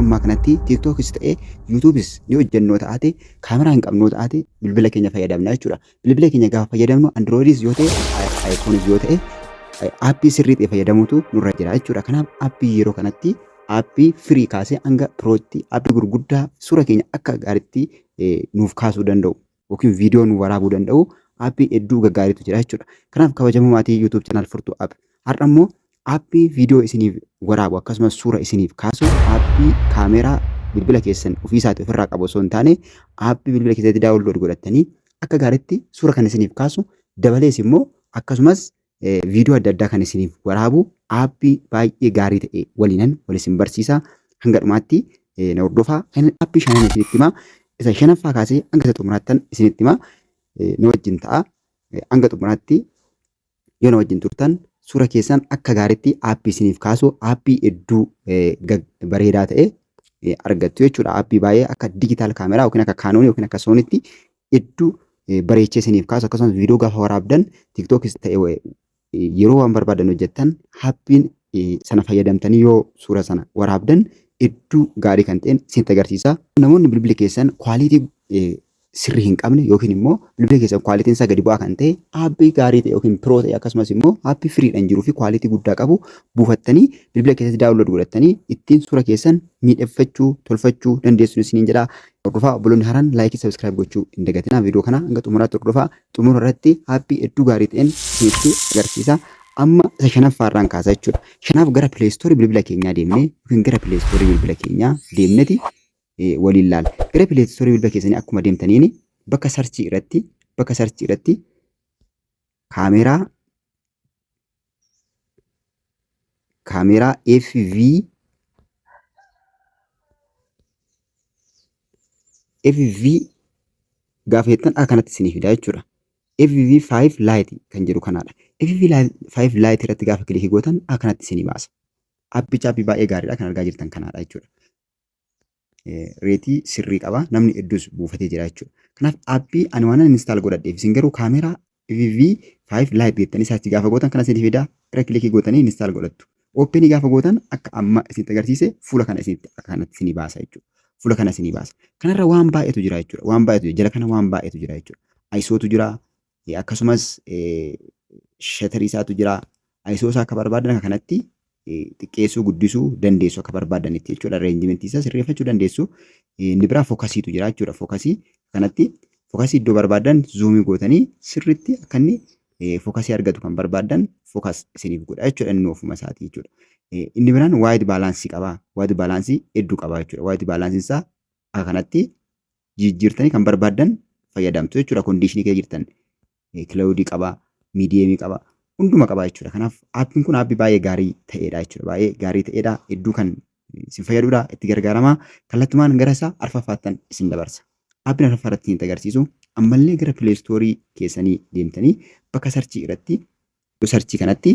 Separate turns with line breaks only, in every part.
ammaa kanatti TikTokis ta'e YouTubes ni hojjennoo ta'ate, kaameraa hin qabnoo ta'ate, bilbila keenya fayyadamna jechuudha. Bilbila keenya gaafa fayyadamnu Androidis yoo ta'e iPhoneis yoo ta'e aappii sirrii ta'e fayyadamuutu nurra jira jechuudha. Kanaaf aappii yeroo kanatti aappii firii kaasee hanga pirootti aappii gurguddaa suura keenya akka gaariitti nuuf kaasuu danda'u yookiin viidiyoo nu waraabuu danda'u aappii hedduu gaggaariitu jira jechuudha. Kanaaf kabajamoo maatii YouTube channel Furtuu App, har'a immoo aappii viidiyoo isiniif waraabu akkasumas suura isiniif kaasu, aappii kaameraa bilbila keessan ofiisaatii ofirraa qabu osoo hin taane, aappii bilbila keessatti download godhattanii akka gaariitti suura kan isiniif kaasu, dabalees immoo akkasumas viidiyoo adda addaa kan isiniif waraabu aappii baay'ee gaarii ta'e waliinan wal isin barsiisa. Hanga dhumaatti na hordofaa. Aappii shanan isinitti himaa. Isa shanaffaa kaasee hanga isa xumuraattan isinitti himaa. Na wajjin ta'a. Hanga xumuraatti yoo na wajjin turtan suura keessan akka gaariitti aappii isiniif kaasu, aappii hedduu bareedaa ta'e argattu jechuudha. Aappii baay'ee akka digital kaameraa yookiin akka Kaanoonii yookiin akka Soonitti hedduu bareechee isiniif kaasu, akkasumas viidiyoo gaafa waraabdan, TikTokis ta'e yeroo waan barbaadan hojjettan, aappiin sana fayyadamtanii yoo suura sana waraabdan hedduu gaarii kan ta'een isinitti agarsiisa. Namoonni bilbila keessan kwaalitii sirrii hin qabne yookiin immoo bilbila keessan kwaalitiin isaa gadi bu'aa kan ta'e, aappii gaarii ta'e yookiin piroo ta'e, akkasumas immoo aappii firiidhaan jiruu fi kwaalitii guddaa qabu buufattanii bilbila keessatti download godhattanii ittiin suura keessan miidhagfachuu, tolfachuu dandeessu isiniin jedha. Hordofaa. Obboloonni haaraan laayikii, subscribe gochuu hin dagatinaa. Viidiyoo kana hanga xumuraatti hordofaa. Xumura irratti aappii hedduu gaarii ta'een isinitti agarsiisa. Amma isa shanaffaa irraan kaasa jechuudha. Shanaaf gara Play Store bilbila keenyaa deemnee yookiin gara Play Store bilbila keenyaa deemneti waliin laala. Gara Play Store bilbila keessanii akkuma deemtaniin bakka search irratti kaameraa FV FV gaafa jettan akka kanatti isinii fida jechuudha. FV5 Lite kan jedhu kanaadha. FV5 Lite irratti gaafa kilikii gootan akka kanatti isinii baasa. Aappicha aappii baay'ee gaariidha, kan argaa jirtan kanaadha jechuudha. Reetii sirrii qaba. Namni hedduus buufatee jira jechuudha. Kanaaf aappii ani waan install godhadheef, isin garuu kaameraa FV5 Lite jettanii search gaafa gootan kana isinii fida. Irra kilikii gootanii install godhattu. Open gaafa gootan akka amma isinitti agarsiise fuula kana isinitti akka kanatti isinii baasa jechuudha. Fuula kana isinii baasa. Kanarra waan baay'eetu jira jechuudha. Waan baay'eetu jira. Jala kana waan baay'eetu jira jechuudha. ISOtu jira. Akkasumas shatarii isaatu jira. ISO isaa akka barbaadan akka kanatti xiqqeessuu, guddisuu dandeessu akka barbaadanitti jechuudha. Arrangementii isaa sirreeffachuu dandeessu. Inni biraa fookasiitu jira jechuudha. Fookasii kanatti fookasii iddoo barbaadan zuumii gootanii sirriitti akka inni fookasii argatu kan barbaadan focus isiniif godha jechuudha, inni ofuma isaatii jechuudha. Inni biraan white balance qaba. White balance hedduu qaba jechuudha. White balanceiin isaa akka kanatti jijjiirtanii kan barbaadan fayyadamtu jechuudha. Conditionii keessa jirtan cloudy qaba, mediumii qaba, hunduma qaba jechuudha. Kanaaf aappiin kun aappii baay'ee gaarii ta'edha jechuudha. Baay'ee gaarii ta'edha. Hedduu kan isin fayyadudha. Itti gargaaramaa. Kallattumaan gara isaa arfaffaattan isin dabarsa. Aappiin arfaffaa irratti isinitti agarsiisu, ammallee gara Play Store keessanii deemtanii bakka search irratti, search kanatti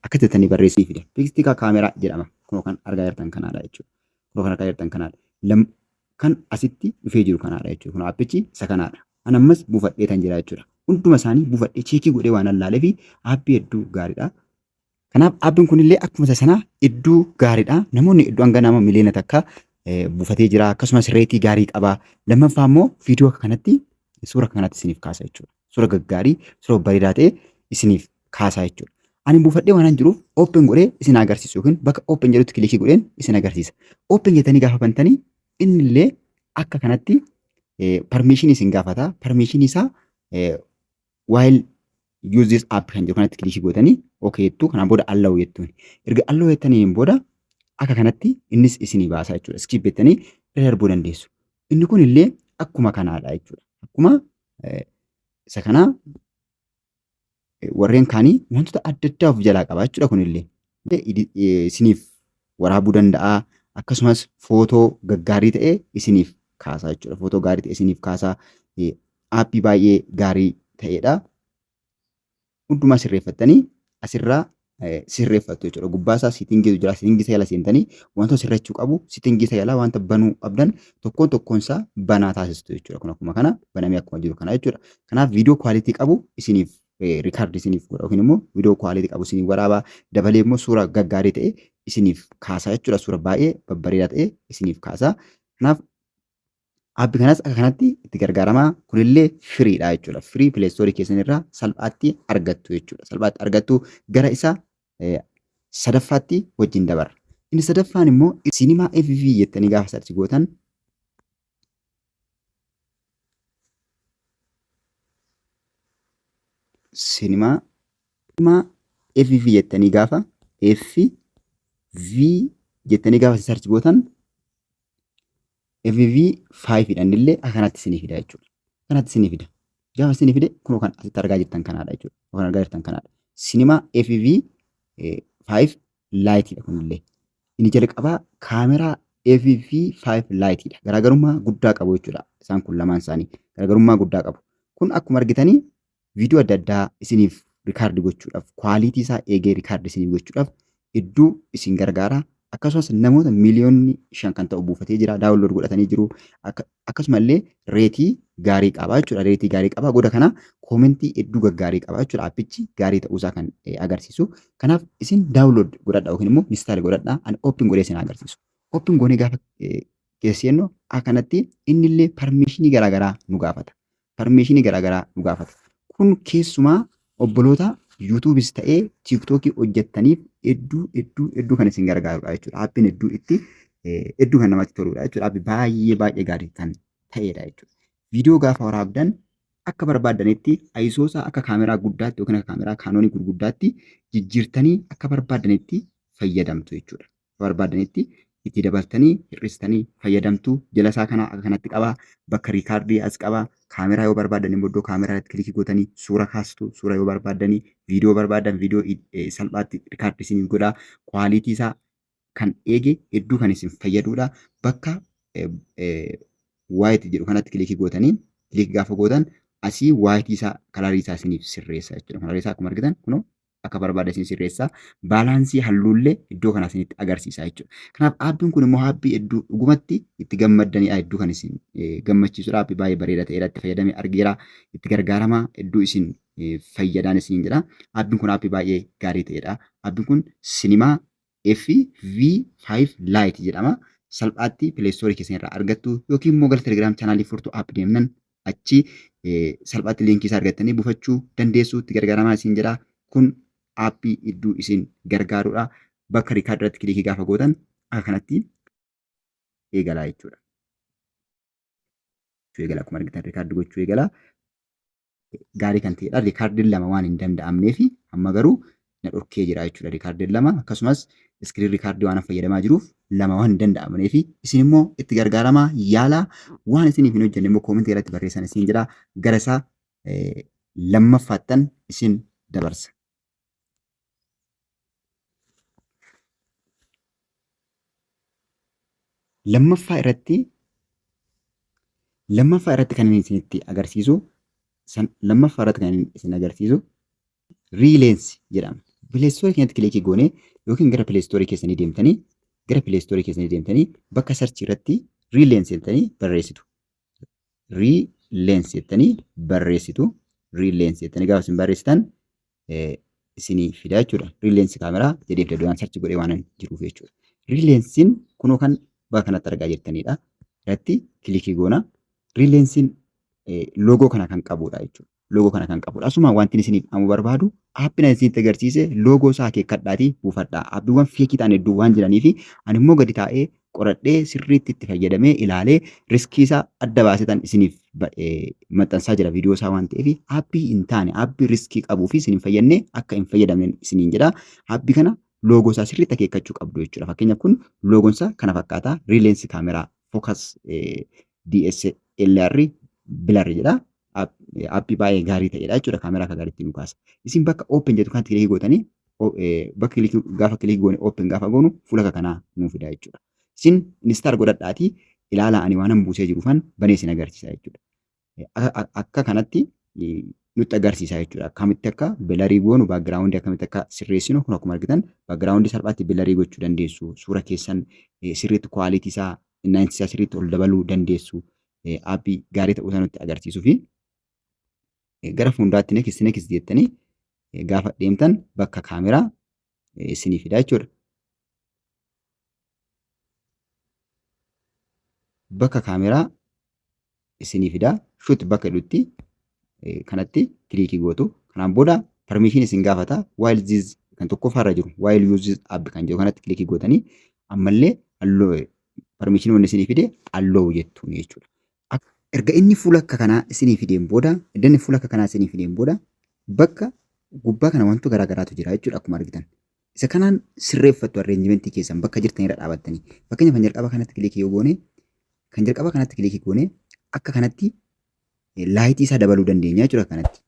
akka jettanii barreessuu fida. Pistika Camera jedhama. Kunoo kan argaa jirtan kanaadha jechuudha. Kunoo kan argaa jirtan kanaadha. Kan asitti dhufee jiru kanaadha jechuudha. Kun aappichi isa kanaadha. An ammas buufadhee tan jira jechuudha. Hunduma isaanii buufadhee check godhee waan allaalee fi aappii hedduu gaariidha. Kanaaf aappiin kunillee akkuma isa sanaa hedduu gaariidha. Namoonni hedduu hanga nama miliyoona 1 buufatee jira. Akkasumas reetii gaarii qaba. Lammaffaa immoo viidiyoo akka kanatti, suura akka kanatti isiniif kaasa jechuudha. Suura gaggaarii, suura bareedaa ta'e isiniif kaasa jechuudha. Ani buufadhee waan jiruuf open godhee isin agarsiisu yookiin bakka open jedhutti kilikii godheen isin agarsiisa. Open jettanii gaafa bantanii inni illee akka kanatti permission isin gaafata. Permission isaa "while use this app" kan jedhu kanatti kilikii gootanii okay jettu. Kanaan booda allow jettuun. Erga allow jettaniin booda akka kanatti innis isinii baasa jechuudha. Skip jettanii irra darbuu dandeessu. Inni kun illee akkuma kanaadha jechuudha. Akkuma isa kanaa warreen kaanii wantoota adda addaa of jalaa qaba jechuudha kunillee. Isiniif waraabuu danda'a. Akkasumas footoo gaggaarii ta'e isiniif kaasa jechuudha. Footoo gaarii ta'e isiniif kaasa. Aappii baay'ee gaarii ta'edha. Hundumaa sirreeffattanii asirraa sirreeffattu jechuudha. Gubbaa isaa settingiitu jira. Settingii isa jala seentanii wantoota sirrachuu qabu, settingii isa jalaa wanta banuu qabdan tokkoon tokkoon isaa banaa taasistu jechuudha. Kun akkuma kana banamee akkuma jiru kana jechuudha. Kanaaf viidiyoo quality qabu isiniif record isiniif godha yookiin immoo viidiyoo quality qabu isiniif waraaba. Dabalee immoo suura gaggaarii ta'e isiniif kaasa jechuudha. Suura baay'ee babbareedaa ta'e isiniif kaasa. Kanaaf app kanas akka kanatti itti gargaaramaa. Kunillee free dha jechuudha. Free Play Store keessan irraa salphaatti argattu jechuudha. Salphaatti argattu. Gara isa sadaffaatti wajjin dabarra. Inni sadaffaan immoo Cinema FV jettanii gaafa search gootan, Cinema FV jettanii gaafa F V jettanii gaafa search gootan, FV 5 dhaan illee akka kanatti isinii fida jechuudha. Kanatti isinii fida. Gaafa isinii fide kunoo kan asitti argaa jirtan kanaadha jechuudha. Kan argaa jirtan kanaadha. Cinema FV 5 Lite dha kunillee. Inni jalqabaa kaameraa FV 5 Lite dha. Garaagarummaa guddaa qabu jechuudha. Isaan kun lamaan isaanii garaagarummaa guddaa qabu. Kun akkuma argitanii viidiyoo adda addaa isiniif record gochuudhaaf, quality isaa eegee record isiniif gochuudhaaf hedduu isin gargaara. Akkasumas namoota miiliyoonni 5 kan ta'u buufatee jira, download godhatanii jiru. Akkasumallee rate gaarii qaba jechuudha. Rate gaarii qaba. Goda kana comment hedduu gaggaarii qaba jechuudha. Appichi gaarii ta'uusaa kan agarsiisu. Kanaaf isin download godhadha yookiin immoo install godhadha. Ani open godhee isin agarsiisu. Open goonee gaafa keessa seennu akkanatti innillee permission garaagaraa nu gaafata. Permission garaagaraa nu gaafata. Kun keessumaa obboloota YouTubeis ta'ee TikTokii hojjettaniif hedduu hedduu hedduu kan isin gargaarudha jechuudha. Appiin hedduu itti hedduu kan namatti toludha jechuudha. Appii baay'ee baay'ee gaarii kan ta'edha jechuudha. Viidiyoo gaafa waraabdan akka barbaaddanitti ISO isaa akka kaameraa guddaatti yookiin akka kaameraa Canonii gurguddaatti jijjiirtanii akka barbaaddanitti fayyadamtu jechuudha. Barbaaddanitti itti dabaltanii hir'istanii fayyadamtu. Jala isaa kana akka kanatti qaba. Bakka record as qaba. Kaameraa yoo barbaaddan immoo iddoo kaameraa irratti click gootanii suura kaastu. Suura yoo barbaaddanii, viidiyoo barbaaddan viidiyoo salphaatti record isiniif godha. Quality isaa kan eege hedduu kan isin fayyadudha. Bakka white jedhu kanatti click gootanii, click gaafa gootan asii white isaa, color isaa isiniif sirreessa jechuudha. Color isaa akkuma argitan kunoo akka barbaade isin sirreessa. Balance halluullee iddoo kana isinitti agarsiisa jechuudha. Kanaaf appiin kun immoo app hedduu dhugumatti itti gammaddanidha. Hedduu kan isin gammachiisudha. App baay'ee bareeda ta'edha. Itti fayyadamee argeera. Itti gargaarama, hedduu isin fayyadaan isin jedha. Appiin kun app baay'ee gaarii ta'edha. Appiin kun Cinema FV5 Lite jedhama. Salphaatti Play Store keessan irraa argattu yookiin immoo gara Telegram channel Furtuu App deemnan achi salphaatti link isaa argattanii buufachuu dandeessu. Itti gargaaramaa isin jedha. Kun app hedduu isin gargaarudha. Bakka record irratti click gaafa gootan akka kanatti eegalaa jechuudha. Eegala akkuma argitan record gochuu eegala. Gaarii kan ta'edha. Recordiin lama waan hin danda'amneef amma garuu na dhorkee jira jechuudha. Recordiin lama akkasumas screen record waan fayyadamaa jiruuf lama waan hin danda'amneef isin immoo itti gargaaramaa, yaalaa. Waan isiniif hin hojjenne immoo comment irratti barreessan isin jedha. Gara isaa lammaffaattan isin dabarsa. Lammaffaa irratti kan inni isinitti agarsiisu, lammaffaa irratti kan inni isin agarsiisu Relens jedhama. Play Store keenyatti click goonee yookiin gara Play Store keessanii deemtanii, gara Play Store keessanii deemtanii bakka search irratti Relens jettanii barreessitu. Relens jettanii barreessitu. Relens jettanii gaafa isin barreessitan isinii fida jechuudha. Relens kaameraa jedhee fida, duraan search godhee waan jiruuf jechuudha. Relensiin kunoo kan bakka kanatti argaa jirtanidha. Irratti click goona. Relensiin logo kana kan qabudha jechuudha. Logo kana kan qabudha. Asuma wanti isiniif dhaamu barbaadu, appiin ani isinitti agarsiise logo isaa akeekkadhaatii buufadhaa. Appiiwwan fake ta'an hedduu waan jiranii fi ani immoo gadi taa'ee qoradhee sirriitti itti fayyadamee ilaalee risk isaa adda baasetan isiniif maxxansaa jira viidiyoo isaa waan ta'eef, app hin taane, app risk qabuu fi isin hin fayyadne akka hin fayyadamne isiniin jedha. App kana logo isaa sirriitti akeekkachuu qabdu jechuudha. Fakkeenyaaf kun logoon isaa kana fakkaata. Relens kaameraa focus DSLR blur jedha. App baay'ee gaarii ta'edha jechuudha. Kaameraa akka gaariitti nu kaasa. Isin bakka open jedhu kanatti click gootanii, bakka click gaafa click goone, open gaafa goonu fuula akka kanaa nuu fida jechuudha. Isin install godhadhaatii ilaalaa, ani waanan buusee jiruufan banee isin agarsiisa jechuudha. Akka kanatti nutti agarsiisa jechuudha. Akkamitti akka blur goonu, background akkamitti akka sirreessinu. Kun akkuma argitan background salphaatti blur gochuu dandeessu. Suura keessan sirriitti quality isaa, innaayinsi isaa sirriitti ol dabaluu dandeessu. App gaarii ta'uu isaa nutti agarsiisuu fi Gara fuulduraatti next next jettanii gaafa deemtan bakka kaameraa isinii fida jechuudha. Bakka kaameraa isinii fida. Shoot bakka jedhutti kanatti click gootu. Kanaan booda permission isin gaafata. While this kan tokkoffaa irra jiru while use this app kan jedhu kanatti click gootanii ammallee allow permission wanni isinii fide allow jettuun jechuudha. Erga inni fuula akka kanaa isinii fideen booda, erga inni fuula akka kanaa isinii fideen booda bakka gubbaa kana wantoota garaa garaatu jira jechuudha akkuma argitan. Isa kanaan sirreeffattu arreenjimentii keessan bakka jirtan irra dhaabattanii. Fakkeenyaaf kan jalqaba kanatti click yoo goone, kan jalqaba kanatti click goone akka kanatti light isaa dabaluu dandeenya jechuudha kanatti.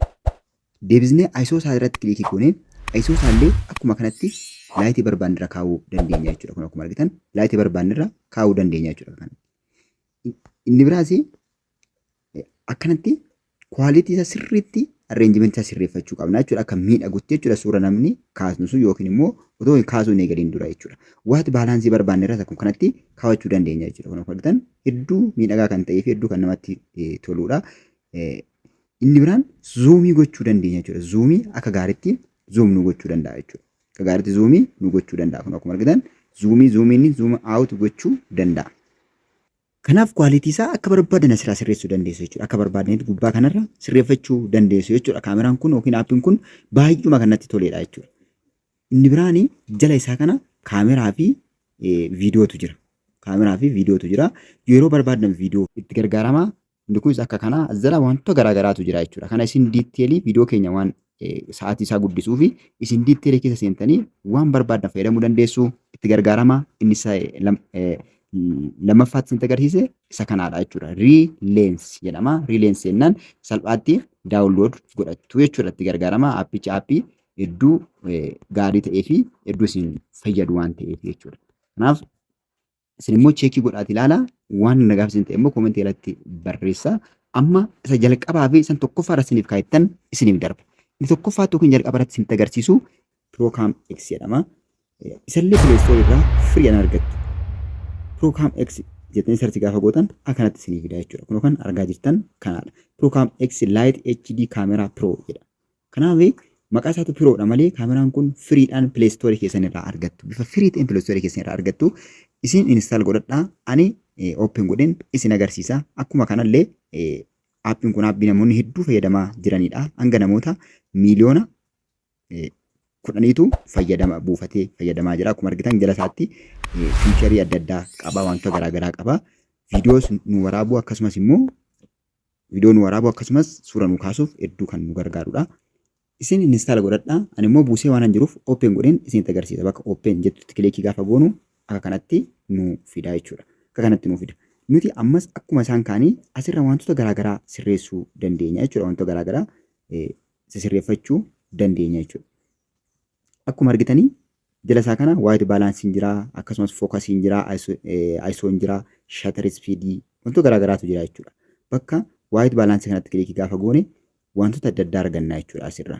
Deebisnee ISO isaa irratti click goone ISO isaa illee akkuma kanatti light barbaanne irra kaa'uu dandeenya jechuudha. Kun akkuma argitan light barbaanne irra kaa'uu dandeenya jechuudha kanatti. Inni biraas akkanatti quality isaa sirriitti arrangement isaa sirreeffachuu qabna jechuudha. Akka miidhagutti jechuudha suura namni kaasnu sun yookiin immoo otoo kaasuu hin eegaliin dura jechuudha. White balance barbaanne irras akkuma kanatti kaawwachuu dandeenya jechuudha. Kun akkuma argitan hedduu miidhagaa kan ta'ee fi hedduu kan namatti toludha. Inni biraan zoom gochuu dandeenya jechuudha. Zoom akka gaariitti zoom nu gochuu danda'a jechuudha. Akka gaariitti zoom nu gochuu danda'a. Kun akkuma argitan zoom zoomiin zoom out gochuu danda'a. Kanaaf quality isaa akka barbaadan asirraa sirreessuu dandeessu jechuudha. Akka barbaadanitti gubbaa kanarra sirreeffachuu dandeessu jechuudha. Kaameraan kun yookiin aappiin kun baay'uma kan natti toledha jechuudha. Inni biraan jala isaa kana kaameraa fi viidiyootu jira. Kaameraa fi viidiyootu jira. Yeroo barbaadan viidiyoo itti gargaaramaa. Inni kunis akka kanaa jala wantoota garaa garaatu jira jechuudha. Kana isin detail viidiyoo keenya waan sa'aatii isaa guddisuu fi isin detail keessa seentanii waan barbaadan fayyadamuu dandeessu itti gargaaramaa. Inni lammaffaatti isinitti agarsiise isa kanaadha jechuudha. Rilens jedhama. Rilens jennaan salphaatti download godhattu jechuudha itti gargaarama. Aappichi aappii hedduu gaarii ta'ee fi hedduu isin fayyadu waan ta'eef jechuudha. Kanaaf isin immoo check godhaati ilaala. Waan nagaaf isin ta'e immoo comment jalatti barreessaa. Amma isa jalqabaa fi isa tokkoffaa irra isiniif kaa'ettan isiniif darba. Inni tokkoffaatti yookiin jalqaba irratti isinitti agarsiisu ProCam X jedhama. Isallee Play Store irraa free an argattu. ProCam X jettanii search gaafa gootan akkanatti isinii fida jechuudha. Kun kan argaa jirtan kanaadha. ProCam X Lite HD Camera Pro jedha. Kanaaf maqaa isaatu Pro dha malee kaameraan kun freedhaan Play Store keessan irraa argattu. Bifa free ta'een Play Store keessan irraa argattu. Isin install godhadhaa. Ani open godheen isin agarsiisa. Akkuma kanallee aappiin kun aappii namoonni hedduu fayyadamaa jiranidha. Hanga namoota miiliyoona 10tu fayyadama buufatee fayyadamaa jira. Akkuma argitan jala isaatti feature adda addaa qaba, wantoota garaagaraa qaba. Viidiyoos nu waraabuu akkasumas immoo viidiyoo nu waraabuu akkasumas suura nu kaasuuf hedduu kan nu gargaarudha. Isin install godhadhaa. Ani immoo buusee waan hin jiruuf open godheen isinitti agarsiisa. Bakka open jettutti click gaafa goonu akka kanatti nu fida jechuudha. Akka kanatti nu fida. Nuti ammas akkuma isaan kaanii asirra wantoota garaagaraa sirreessuu dandeenya jechuudha. Wantoota garaagaraa sirreeffachuu dandeenya jechuudha. Akkuma argitanii jala isaa kana white balanceiin jira, akkasumas focusiin jira, ISOn jira, shutter speed wantoota garaagaraatu jira jechuudha. Bakka white balance kanatti click gaafa goone wantoota adda addaa arganna jechuudha asirra.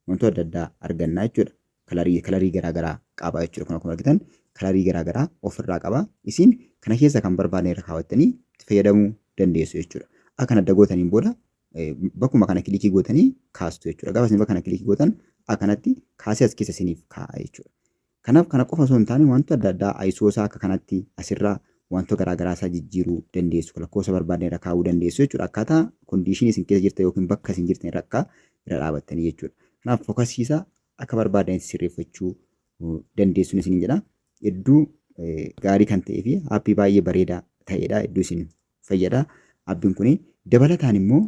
Wantoota adda addaa arganna jechuudha. Color garaagaraa qaba jechuudha. Kun akkuma argitan color garaagaraa ofirraa qaba. Isin kana keessa kan barbaadan irra kaawwattanii itti fayyadamuu dandeessu jechuudha. Akka kana adda gootaniin booda bakkuma kana click gootanii kaastu jechuudha. Gaafa isin bakka kana click gootan akkanatti kaasee as keessa isiniif kaa'a jechuudha. Kanaaf kana qofa osoo hin taane wantoota adda addaa ISO isaa akka kanatti asirraa wantoota garaagaraa isaa jijjiiruu dandeessu. Lakkoofsa barbaadan irra kaa'uu dandeessu jechuudha. Akkaataa condition isin keessa jirtan yookiin bakka isin jirtan irra akka irra dhaabattanii jechuudha. Kanaaf focus isaa akka barbaadanitti sirreeffachuu dandeessuun isiniin jedha. Hedduu gaarii kan ta'ee fi aappii baay'ee bareedaa ta'edha. Hedduu isin fayyada. Aappiin kuni dabalataan immoo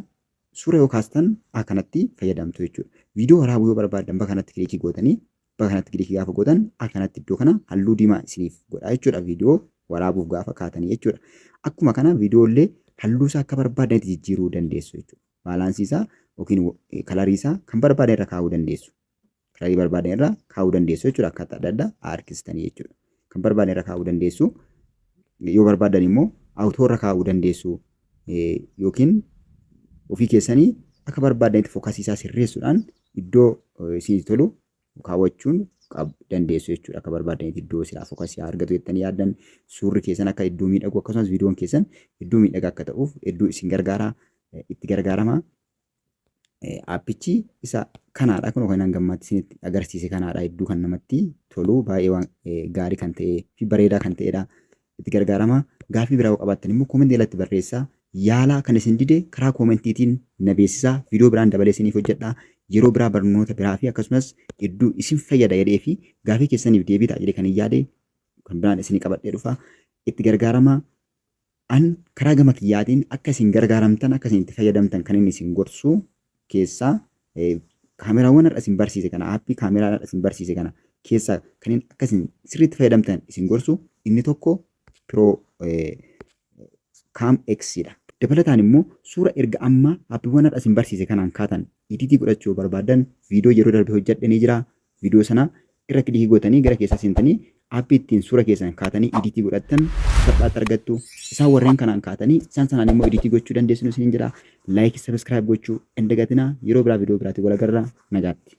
suura yoo kaastan akkanatti fayyadamtu jechuudha. Viidiyoo waraabuu yoo barbaaddan bakka kanatti click gootanii bakka kanatti click gaafa gootan akkanatti iddoo kana halluu diimaa isiniif godha jechuudha. Viidiyoo waraabuuf gaafa kaatanii jechuudha. Akkuma kana viidiyoo illee halluu isaa akka barbaadanitti jijjiiruu dandeessu jechuudha. Balance isaa yookiin color isaa kan barbaadan irra kaa'uu dandeessu. Color barbaadan irra kaa'uu dandeessu jechuudha. Akkaataa adda addaa harkistanii jechuudha. Kan barbaadan irra kaa'uu dandeessu. Yoo barbaadan immoo auto irra kaa'uu dandeessu yookiin ofii keessanii akka barbaadanitti focus isaa sirreessuudhaan iddoo isinitti tolu kaawwachuun dandeessu jechuudha. Akka barbaadanitti iddoo silaa focus argatu jettanii yaaddan suurri keessan akka iddoo miidhagu akkasumas viidiyoon keessan iddoo miidhagaa akka ta'uuf hedduu isin gargaara itti gargaarama. Aappichi isa kanaadha. Kun kan hanga ammaatti isinitti agarsiise kanaadha. Hedduu kan namatti tolu, baay'ee waan gaarii kan ta'ee fi bareedaa kan ta'edha. Itti gargaarama. Gaaffii biraa yoo qabaattan immoo koomentii jalatti barreessaa. Yaalaa, kan isin dide karaa koomentiitiin na beeksisaa. Viidiyoo biraan dabalee isiniif hojjedha. Yeroo biraa barnoota biraa fi akkasumas hedduu isin fayyada jedhee fi gaaffii keessaniif deebii ta'a jedhee kan hin yaade kan biraan isinii qabadhee dhufa. Itti gargaarama. An karaa gama kiyyaatiin akka isin gargaaramtan, akka isin itti fayyadamtan kan inni isin gorsu keessaa kaameraawwan har'a isin barsiise kana, aappii kaameraa har'a isin barsiise kana keessaa kan inni akka isin sirriitti fayyadamtan isin gorsu inni tokko Pro Cam X dha. Dabalataan immoo suura erga amma aappiiwwan har'a isin barsiise kanaan kaatan editii godhachuu yoo barbaaddan, viidiyoo yeroo darbe hojjedhe ni jira. Viidiyoo sana irra kilikii gootanii gara keessaa seentanii aappii ittiin suura keessan kaatanii editii godhattan salphaatti argattu. Isaan warreen kanaan kaatanii isaan sanaan immoo editii gochuu dandeessu isiniin jedha. Like, subscribe gochuu hin dagatinaa. Yeroo biraa viidiyoo biraatiin wal agarra. Nagaatti.